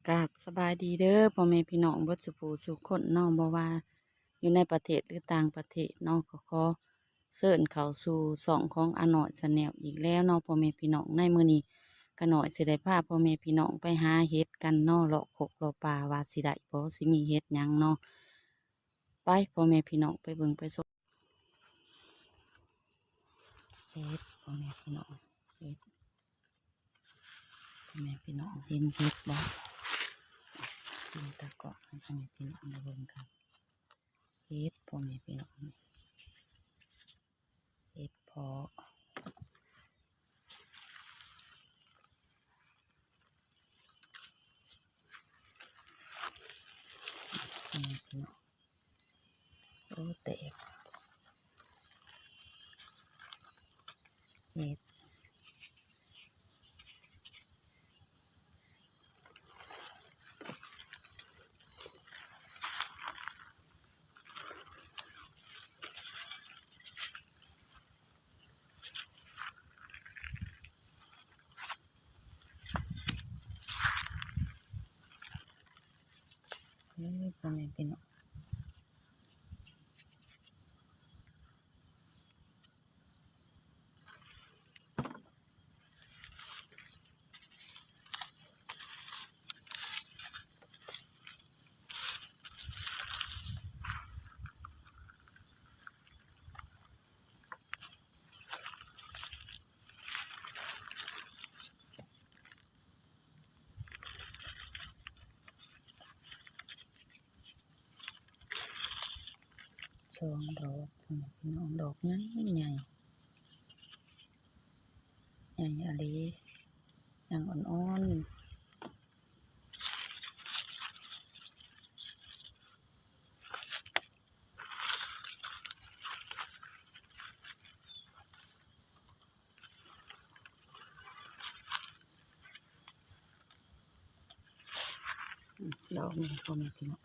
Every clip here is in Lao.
ກາບສະບາຍດີເດີພໍ່ແມ່ພີ່ນ້ອງເບິດສູ່ຜູ້ສູ່ຄົນເນາະ, ບໍ່ວ່າຢູ່ໃນປະເທດ ຫຼື ຕ່າງປະເທດເນາະ, ກໍຂໍເຊີນເຂົ້າສູ່ຊ່ອງຂອງອານ້ອຍ Channel ອີກແລ້ວເນາະ ພໍ່ແມ່ພີ່ນ້ອງ. ໃນມື້ນີ້ກະນ້ອຍຊິໄດ້ພາພໍ່ແມ່ພີ່ນ້ອງໄປຫາເຫັດກັນເນາະ, ເລາະຄົກເລາະປ່າວ່າຊິໄດ້ບໍ່ ຊິມີເຫັດຫຍັງເນາະ. ໄປ ພໍ່ແມ່ພີ່ນ້ອງ ໄປເບິ່ງໄປຊົມເຫັດ ພໍ່ແມ່ພີ່ນ້ອງ. ເຫັດ ພໍ່ແມ່ພີ່ນ້ອງເຫັນເຫັດບໍ່? ຕາກອງໃຫ້ພໍ່ແມ່ພີ່ນ້ອງໄດ້ເບິ່ງກັນ. ເຫັດ ພໍ່ແມ່ພີ່ນ້ອງ ເຫັດເຜາະ. ໂອ້ ແຕກ ເຫັດ. ເອີ ພໍ່ແມ່ພີ່ນ້ອງ ສອງດອກ ພີ່ນ້ອງ ດອກໃຫຍ່ໆ ໃຫຍ່ອີ່ຫຼີ ຍັງອ່ອນໆ. ດອກນີ້ກໍມີພີ່ນ້ອງ.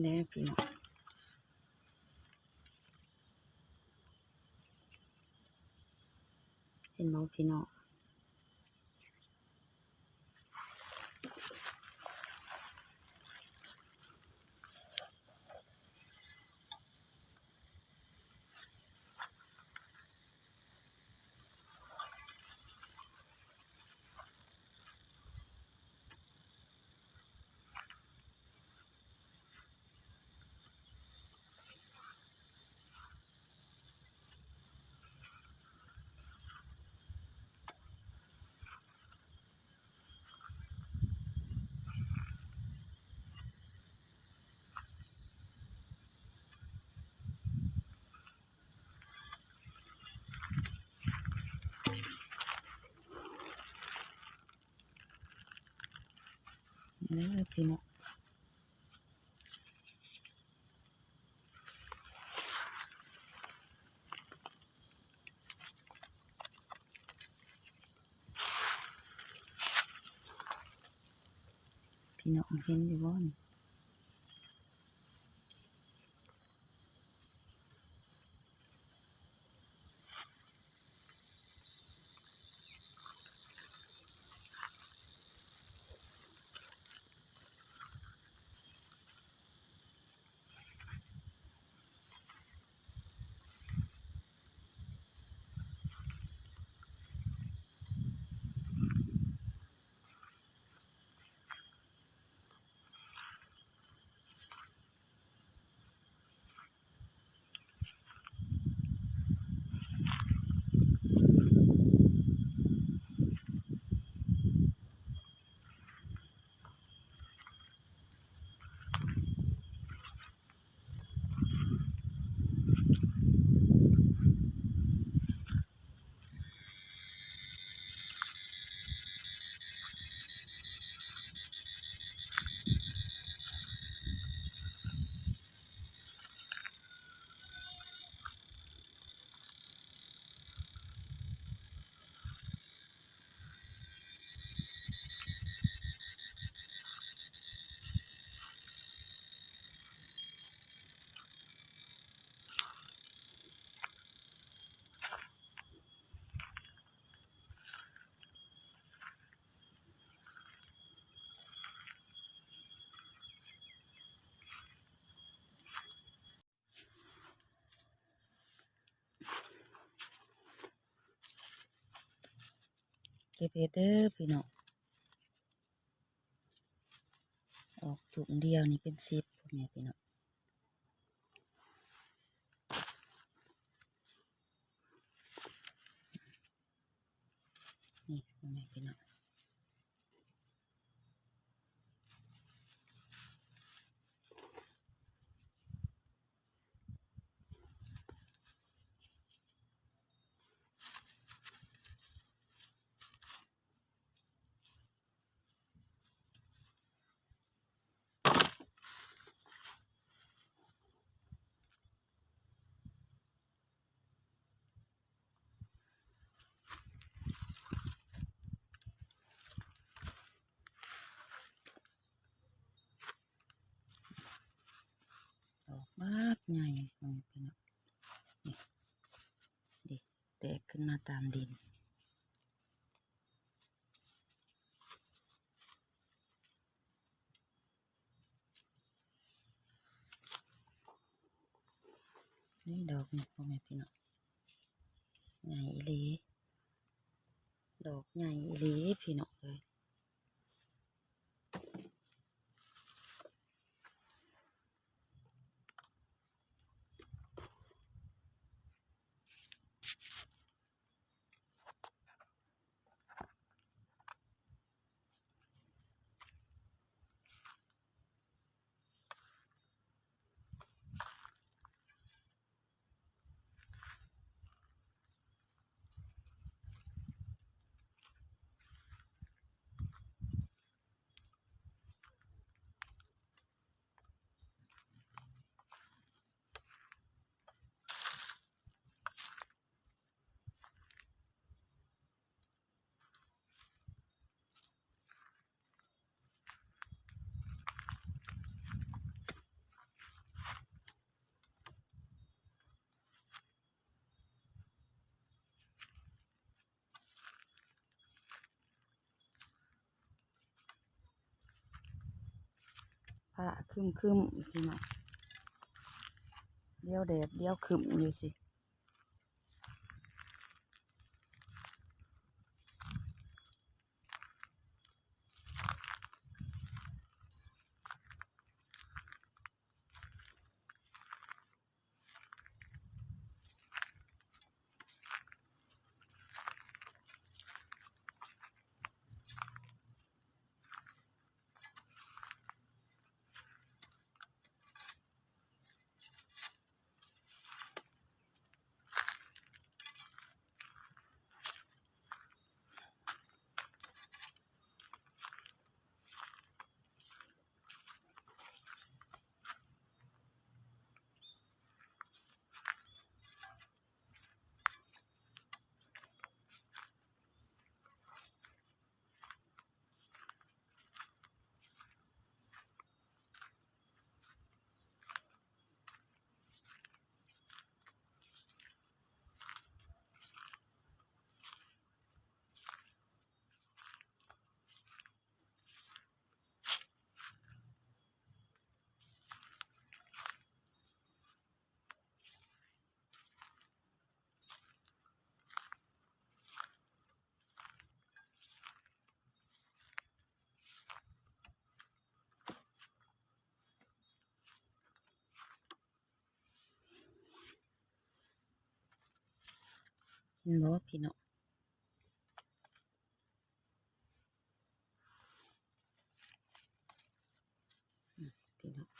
ແນ່ພີ່ນ້ອງ ເຫັນບໍ່ພີ່ນ້ອງ? ເອີ ພີ່ນ້ອງ ພີ່ນ້ອງເຫັນຢູ່ບໍ່ນີ້? ເ ກັບເຫັດເດີພີ່ນ້ອງ. ອອກຈຸ່ມດຽວນີ້ເປັນສິບ ພໍ່ແມ່ພີ່ນ້ອງ. ນີ້ ພໍ່ແມ່ພີ່ນ້ອງ. ດອກບັກໃຫຍ່ ພໍ່ແມ່ພີ່ນ້ອງ. ນີ້ ນີ້ ແຕກຂຶ້ນມາຕາມດິນ. ນີ້ດອກນີ້ ພໍ່ແມ່ພີ່ນ້ອງ ໃຫຍ່ອີ່ຫຼີ ດອກໃຫຍ່ອີ່ຫຼີພີ່ນ້ອງເອີຍ. ຟ້າຄຶ້ມໆ ພີ່ນ້ອງ ດຽວແດດດຽວຄຶ້ມຢູ່ຊີ້. ເຫັນບໍ່ພີ່ນ້ອງ? ອືມ ພີ່ນ້ອງ. ນີ້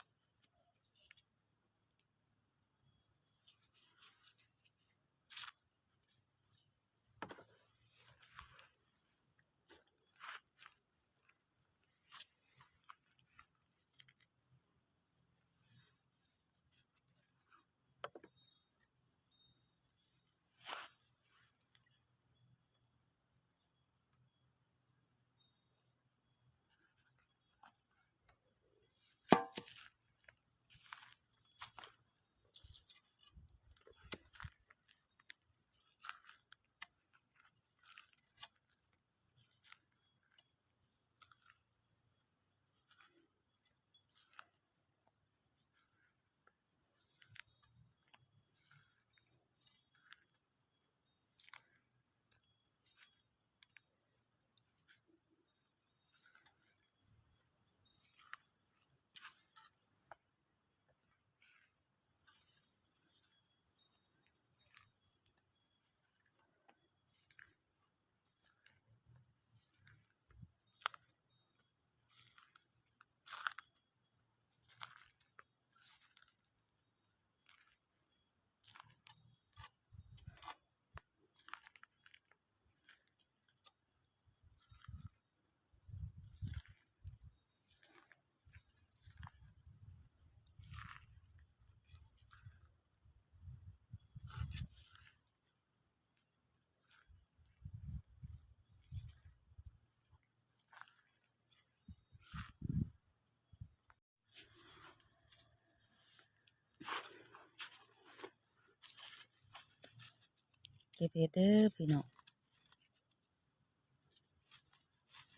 ກັບເຫັດເດີພີ່ນ້ອງ.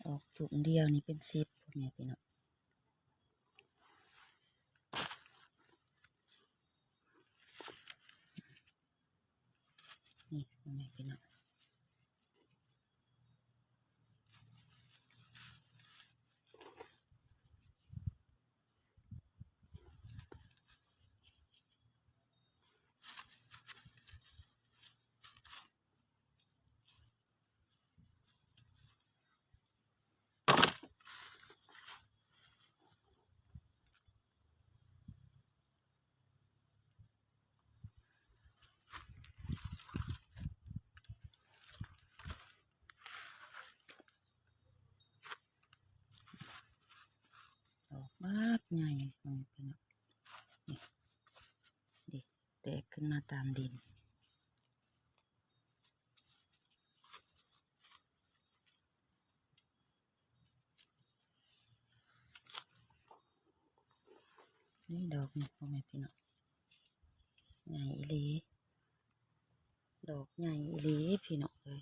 ອອກຈຸ່ມດຽວນີ້ເປັນສິບ ພໍ່ແມ່ພີ່ນ້ອງ. ນີ້ ພໍ່ແມ່ພີ່ນ້ອງ. ດອກບັກໃຫຍ່ ພໍ່ແມ່ພີ່ນ້ອງ. ນີ້ ນີ້ ແຕກຂຶ້ນມາຕາມດິນ. ນີ້ດອກນີ້ ພໍ່ແມ່ພີ່ນ້ອງ ໃຫຍ່ອີ່ຫຼີ ດອກໃຫຍ່ອີ່ຫຼີພີ່ນ້ອງເອີຍ.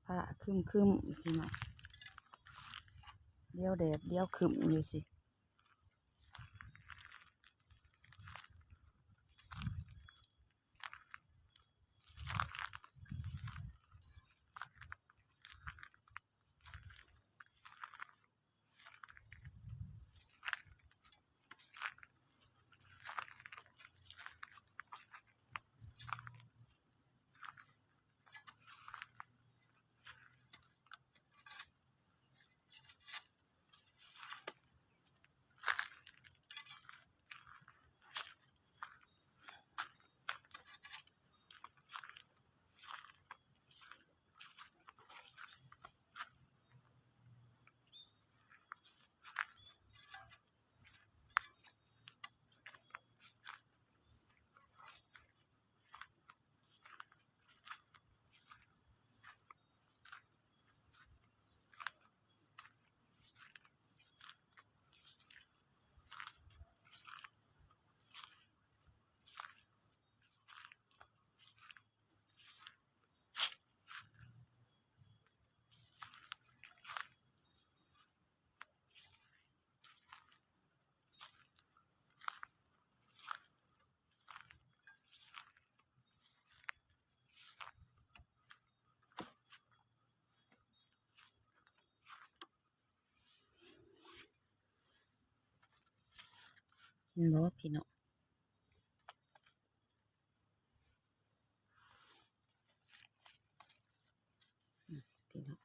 ຟ້າຄຶ້ມໆ ພີ່ນ້ອງ ດຽວແດດດຽວຄຶ້ມຢູ່ຊີ້. ເຫັນບໍ່ພີ່ນ້ອງ? ອືມ ພີ່ນ້ອງ.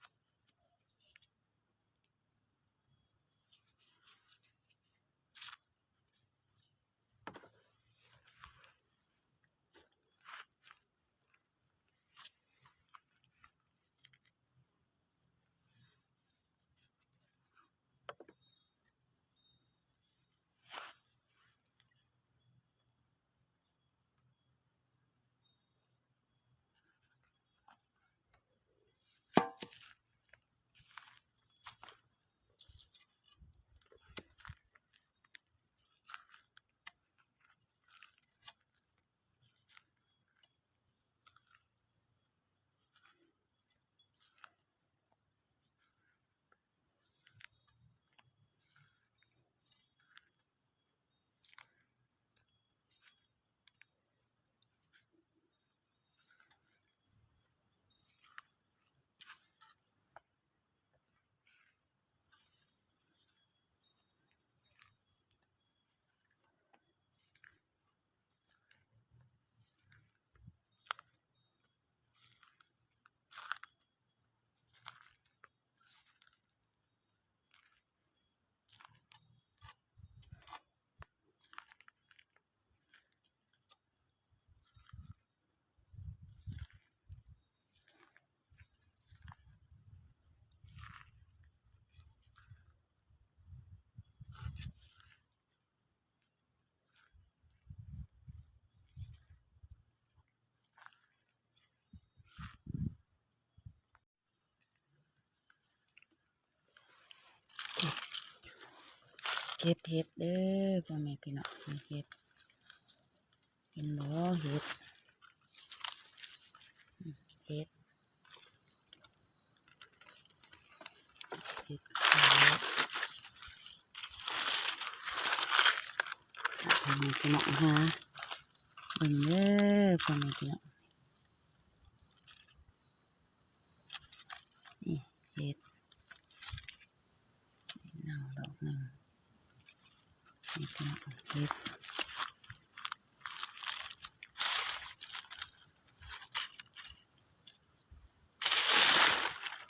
ເກັບເຫັດເດີ້ພໍ່ແມ່ພີ່ນ້ອງ ເຫັດ ເຫັນບໍ່ ເຫັດ ເຫັດ ເຫັດຂາວ ໃຫ້ພີ່ນ້ອງຫາເບິ່ງເດີ້ ພໍ່ແມ່ພີ່ນ້ອງ. ນີ້ເຫັດ ເຫັດນາງດອກໜຶ່ງ ເຫັດ ເຫັດ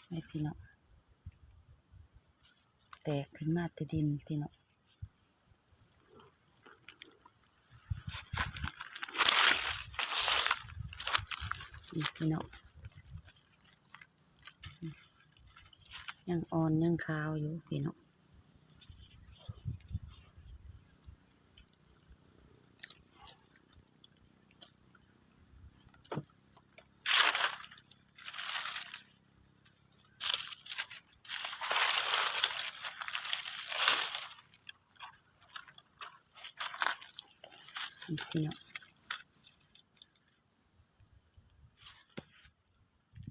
ເຫັດພີ່ນ້ອງ ແຕກຂຶ້ນມາແຕ່ດິນພີ່ນ້ອງ. ນີ້ພີ່ນ້ອງ ຍັງອ່ອນຍັງຂາວຢູ່ພີ່ນ້ອງ. ນີ້ພີ່ນ້ອງ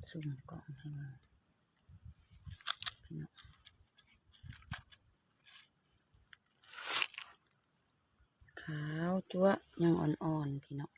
ຊູມກ້ອງໃຫ້ເບິ່ງ ພີ່ນ້ອງ ຂາວຈັ້ວ ຍັງອ່ອນໆ ພີ່ນ້ອງ.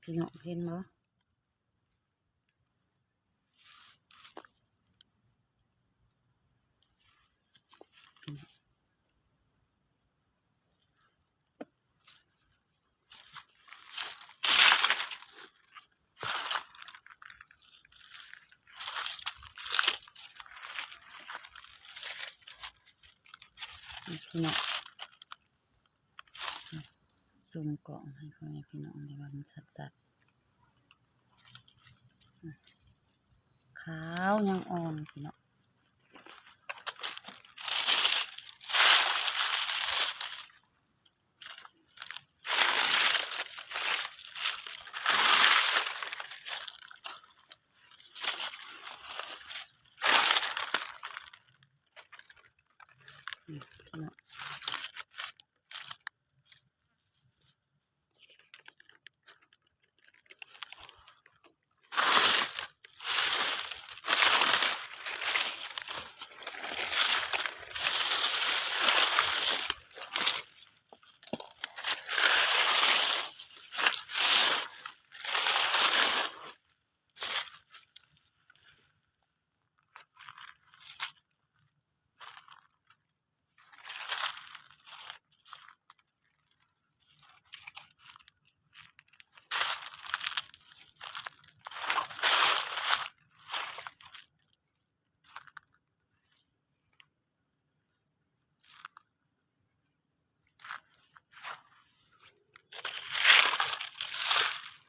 ພີ່ນ້ອງເຫັນບໍ່? ພີ່ນ້ອງ ຊູມກ້ອງໃຫ້ພໍ່ແມ່ພີ່ນ້ອງໄດ້ເບິ່ງຊັດໆ ຂາວຍັງອ່ອນພີ່ນ້ອງ.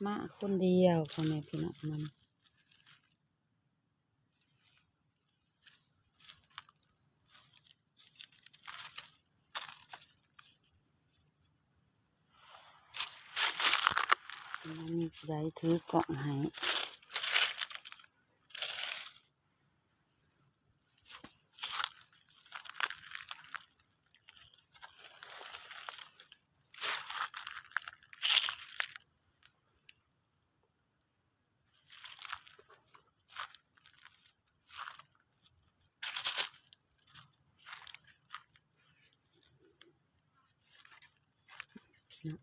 ມາຄົນດຽວ ພໍ່ແມ່ພີ່ນ້ອງ ມັນ ບໍ່ມີຜູ້ໃດຖືກ້ອງໃຫ້. ພີ່ນ້ອງ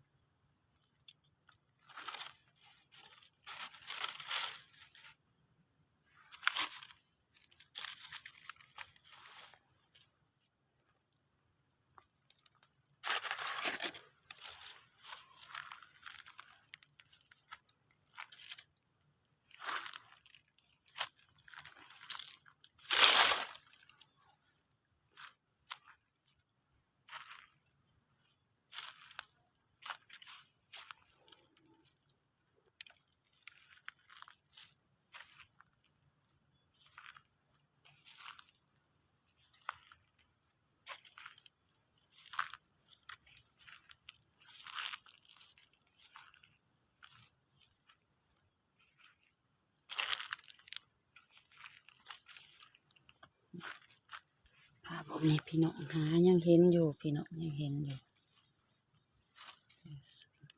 ອ່າ ພໍ່ແມ່ພີ່ນ້ອງ ຫາຍັງເຫັນຢູ່ພີ່ນ້ອງ ຍັງເຫັນຢູ່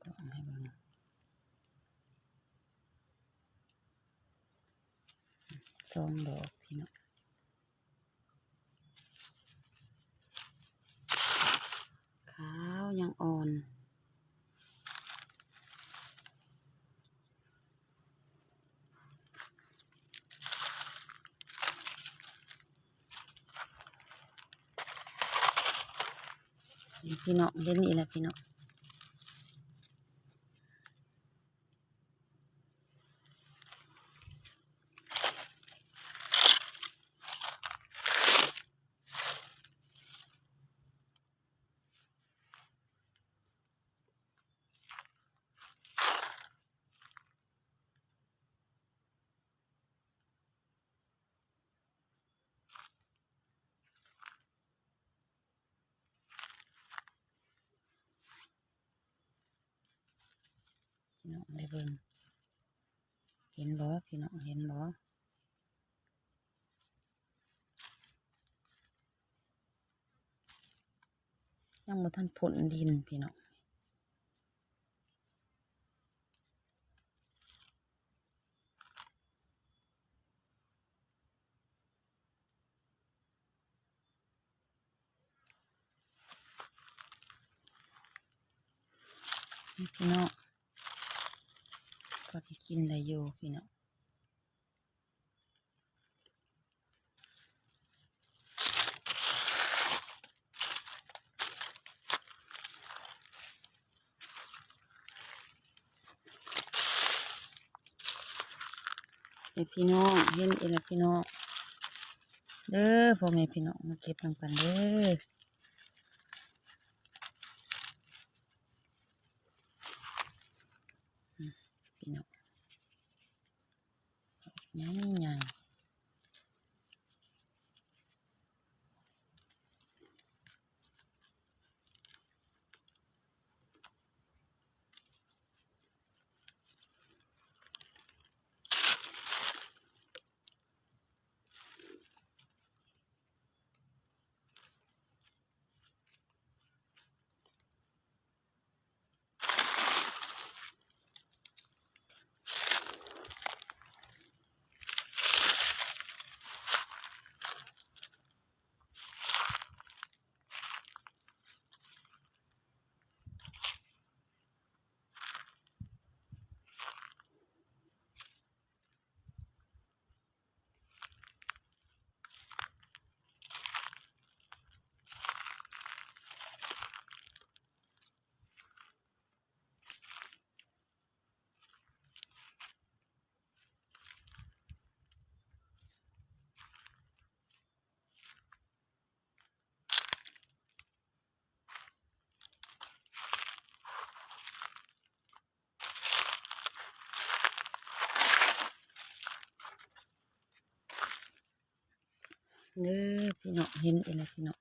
ກໍໃຫ້ເບິ່ງ ສອງດອກພີ່ນ້ອງ ຂາວຍັງອ່ອນ. ນີ້ພີ່ນ້ອງ ເຫັນອີກແລ້ວພີ່ນ້ອງ. ພີ່ນ້ອງໄດ້ເບິ່ງ ເຫັນບໍ່ພີ່ນ້ອງ ເຫັນບໍ່? ຍັງບໍ່ທັນພົ້ນດິນພີ່ນ້ອງ. ນີ້ພີ່ນ້ອງ ພໍໄດ້ກິນໄດ້ຢູ່ພີ່ນ້ອງ. ເອີ ພີ່ນ້ອງ ເຫັນອີກແລ້ວພີ່ນ້ອງ ເດີ ພໍ່ແມ່ພີ່ນ້ອງ ມາເກັບນຳກັນເດີ ອືມ ພີ່ນ້ອງ ໃຫຍ່ໆ. ເດີພີ່ນ້ອງ ເຫັນອີກແລ້ວພີ່ນ້ອງ.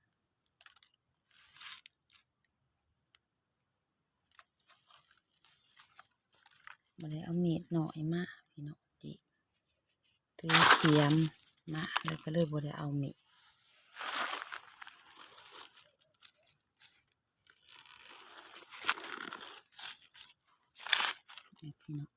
ບໍ່ໄດ້ເອົາມີດນ້ອຍມາພີ່ນ້ອງ ຈິຖືສຽມມາ ແລ້ວກໍເລີຍບໍ່ໄດ້ເອົາມີດ ນີ້ພີ່ນ້ອງ.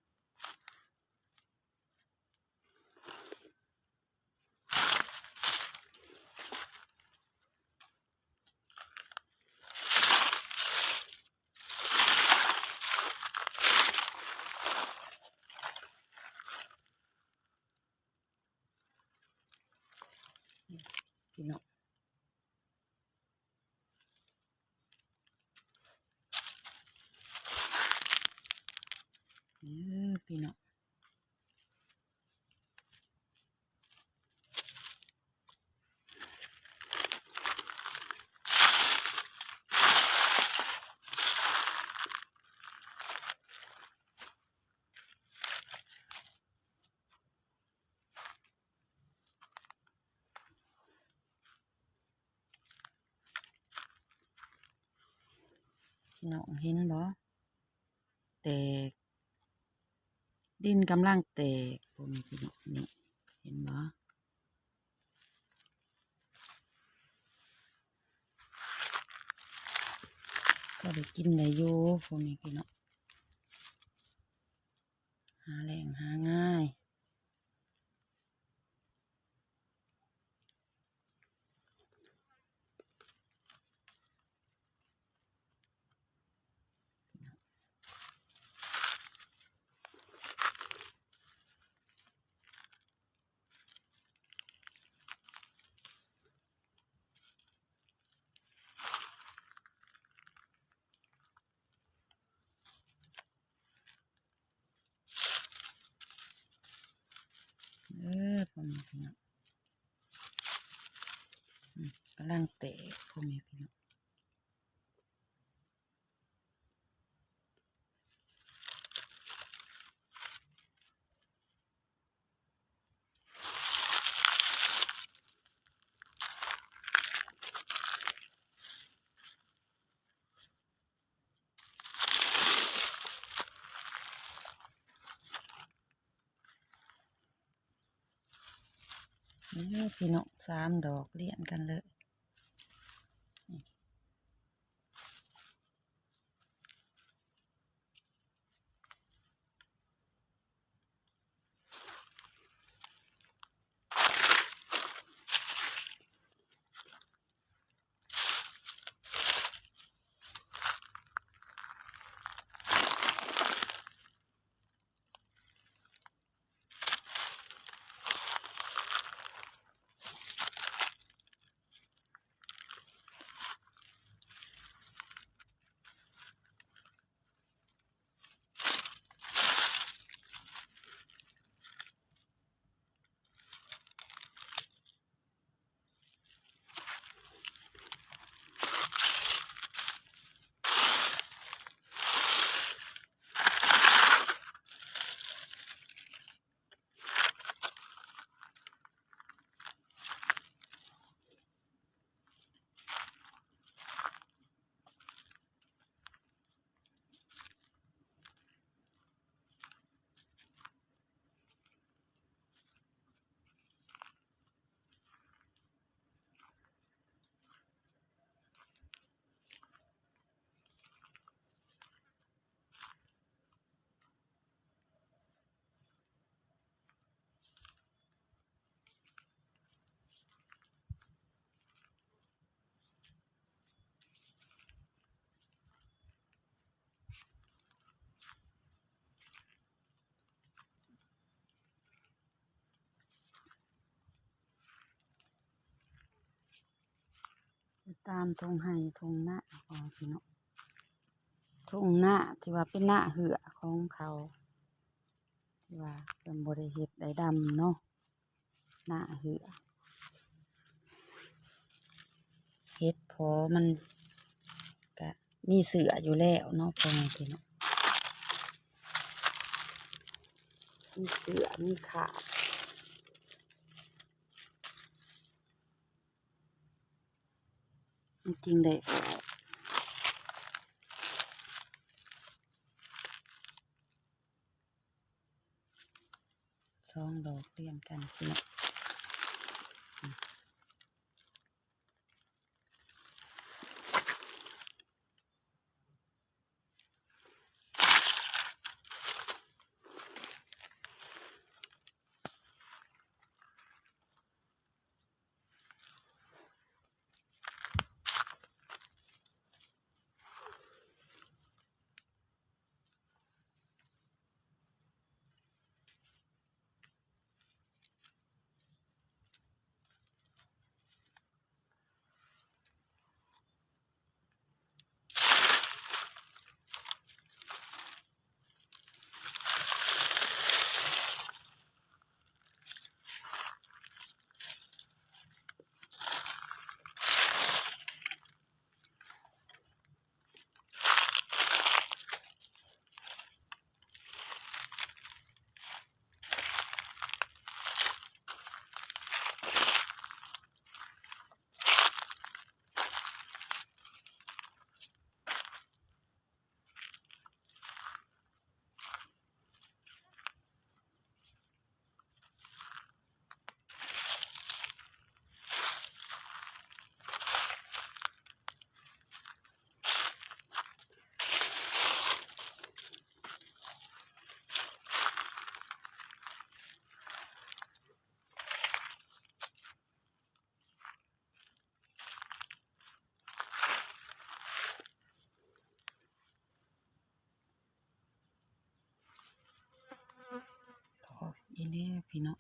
ພີ່ນ້ອງ ເອີ ພີ່ນ້ອງ. ພີ່ນ້ອງເຫັນບໍ່? ແຕກ ດິນກຳລັງແຕກ ພໍ່ແມ່ພີ່ນ້ອງ ນີ້ ເຫັນບໍ່? ເ ພໍໄດ້ກິນໄດ້ຢູ່ ພໍ່ແມ່ພີ່ນ້ອງ ຫາແລ້ງຫາງ່າຍ. ເອີ ພໍ່ແມ່ພີ່ນ້ອງ ອືມ ກຳລັງແຕກ ພໍ່ແມ່ພີ່ນ້ອງ. ນີ້ພີ່ນ້ອງ ສາມດອກລຽນກັນເລີຍ. ຕາມທົ່ງໄຮ່ທົ່ງນາ ພໍ່ແມ່ພີ່ນ້ອງ ທົ່ງນາທີ່ວ່າເປັນນາເຮືອຂອງເຂົາ ທີ່ວ່າເພິ່ນບໍ່ໄດ້ເຮັດໄດ້ດຳເນາະ ນາເຮືອ ເຫັດເຜາະມັນກະມີເຊື້ອຢູ່ແລ້ວເນາະ ພໍ່ແມ່ພີ່ນ້ອງ ມີເຊື້ອມີຄາບ ມັນຈຶ່ງໄດ້ອອກ. ສອງດອກລຽນກັນພີ່ນ້ອງ. ເ ພີ່ນ້ອງ.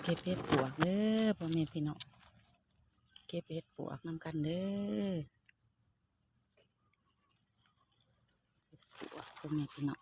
ເກັບເຫັດປວກເດີ້ ພໍ່ແມ່ພີ່ນ້ອງ ເກັບເຫັດປວກນຳກັນເດີ້ ເຫັດປວກ ພໍ່ແມ່ພີ່ນ້ອງ.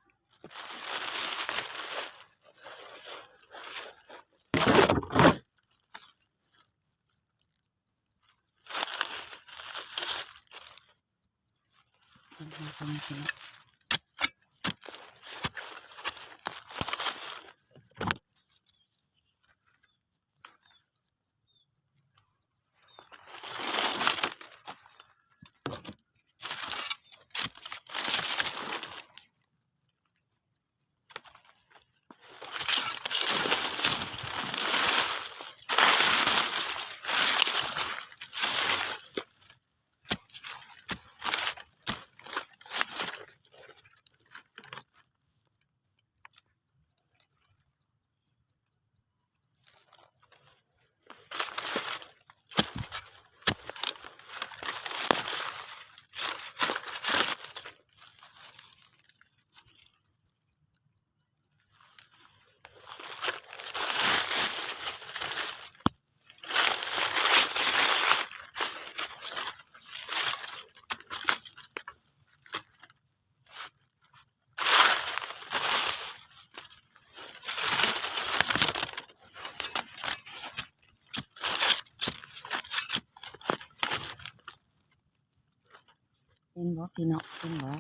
ເຫັນບໍ່ພີ່ນ້ອງ ເຫັນບໍ່?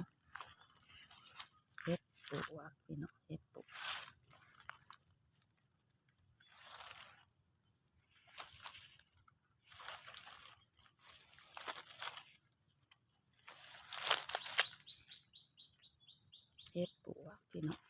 ເຫັດປວກພີ່ນ້ອງ ເຫັດປວກ. ເຫັດປວກພີ່ນ້ອງ.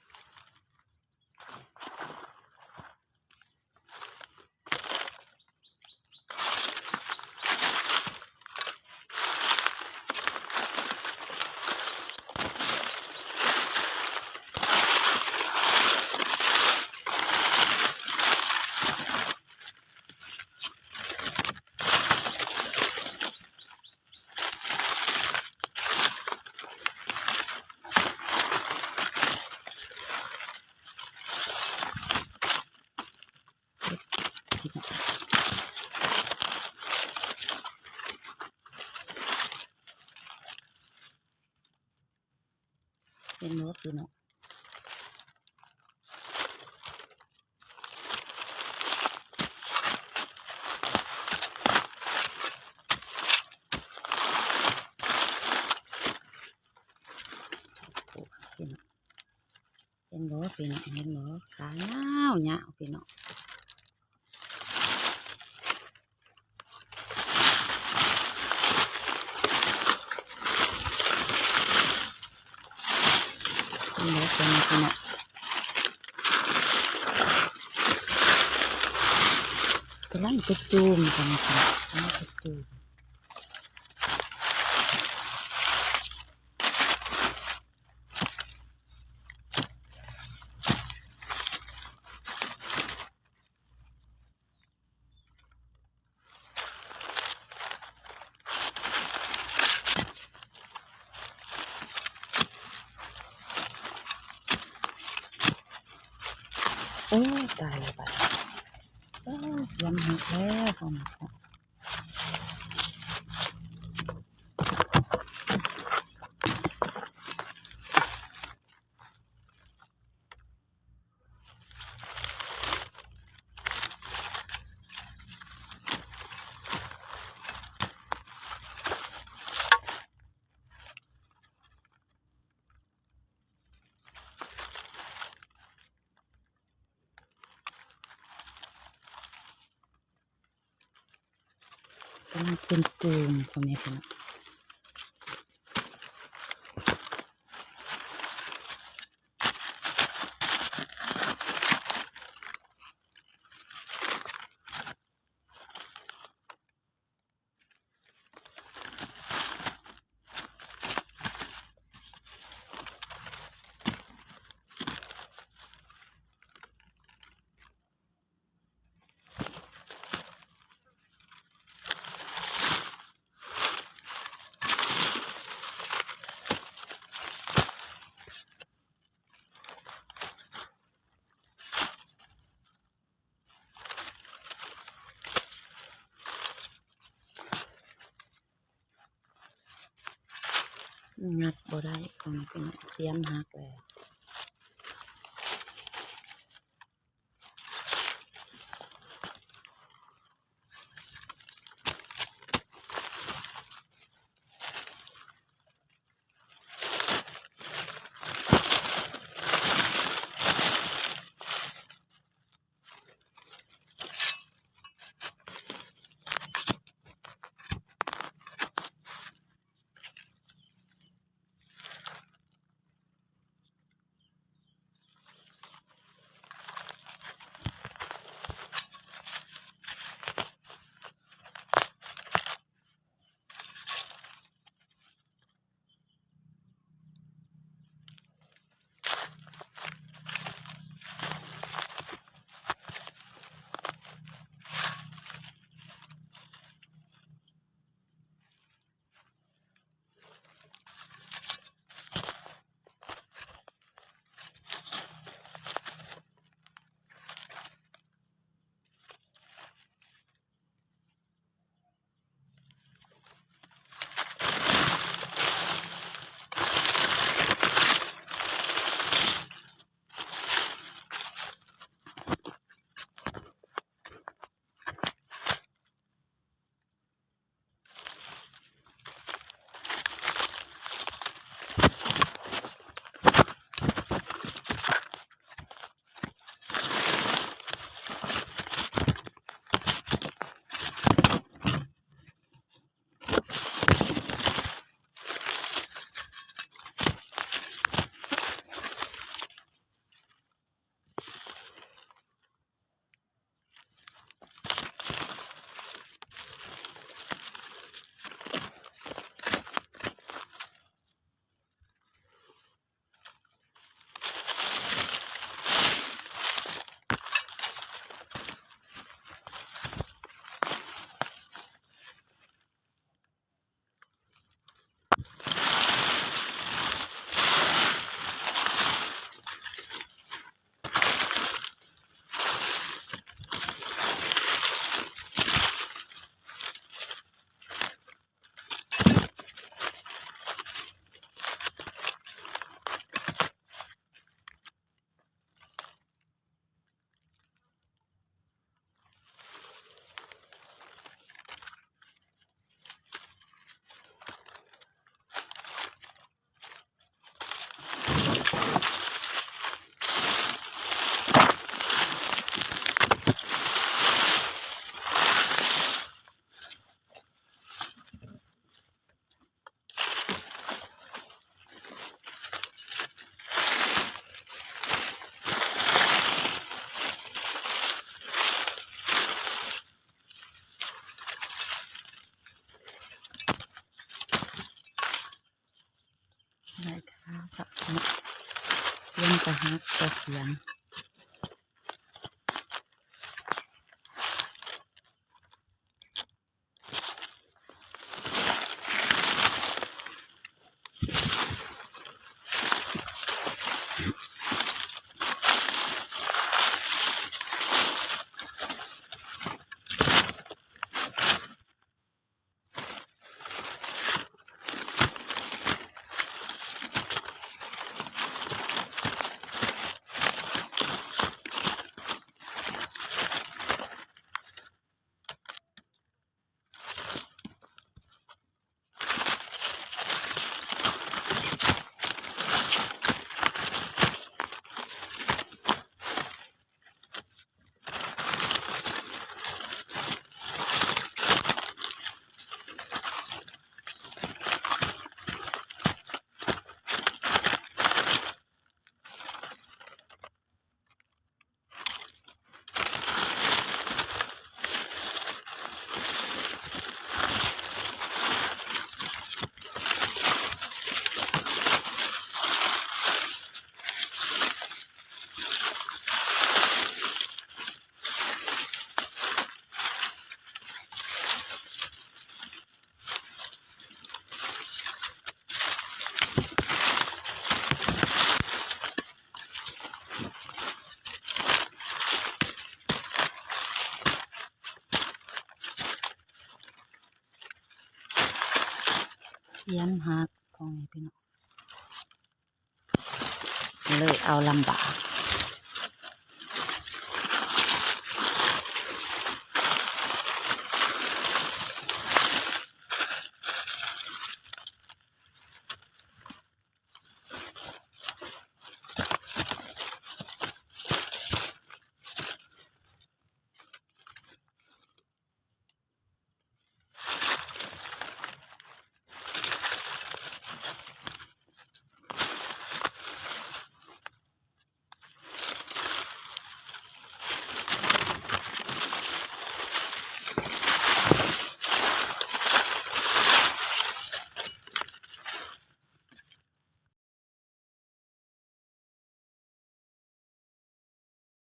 ເຫັນບໍ່ພີ່ນ້ອງ? ເຫັນບໍ່ພີ່ນ້ອງ ເຫັນບໍ່? ຂາຍາວໆ ພີ່ນ້ອງ. ເຫັນບໍ່? ເປັນຈັ່ງຊີ້ນະ ກຳລັງຈະຈູມກັນ ກຳລັງຈະຈູມ. ໂອ້ ຕາຍແລ້ວບາດນີ້ ໂອ້ ສຽນຫັກແລ້ວ ສຽນຫັກແລ້ວ. ກຳລັງຂຶ້ນຕູມ ພໍ່ແມ່ພີ່ນ້ອງ. ງັດບໍ່ໄດ້ ຂອງພີ່ນ້ອງ ສຽນຫັກແລ້ວ. ໂ ໄດ້ຄ່າສະເນາະ ສຽມກະຫັກກະສຽມ. ສຽມຫັກ ພໍ່ແມ່ພີ່ນ້ອງ ເລີຍເອົາລຳບາກ.